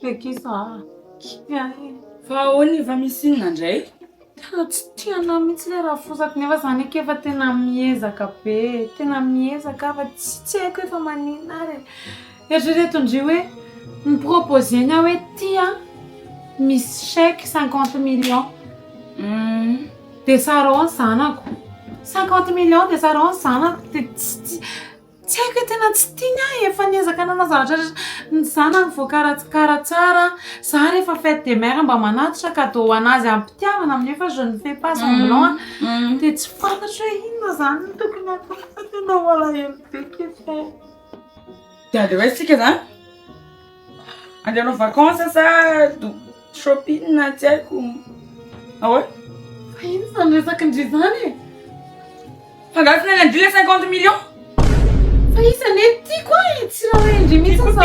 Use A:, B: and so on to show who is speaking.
A: Be za kivy aho e.
B: Fa ahoana efa misy inona indray?
A: Tena tsy tiana mihitsy ilay rafozako nefa za anie efa tena miezaka be, tena miezaka aho fa tsy haiko hoe efa maninona ary e. Eritrereto ndry hoe ni-proposer-ny aho hoe ty an, misy chèque 50 millions. De sarao ny zanako. 50 millions de sarao ny zanako, de tsy haiko hoe tena tsy tiany aho, efa niezaka nanao zavatra rehetra, ny zanany voakarakara tsara, za rehefa fête des mères mba manatitra cadeau ho anazy am-pitiavana nefa je ne fais pas semblant. De tsy fantatro hoe inona zany no tokony atao fa tena malahelo be kely.
B: De andeha ho aiza tsika zany? Andeha hanao vacances sa shopping na tsy haiko. Ahoana?
A: Fa ino zany resaky ndry zany e?
B: Fa angaha tsy nany andry le 50 millions?
A: Fa izy anie tiako aho e, tsy raha hoe ndry mihitsy.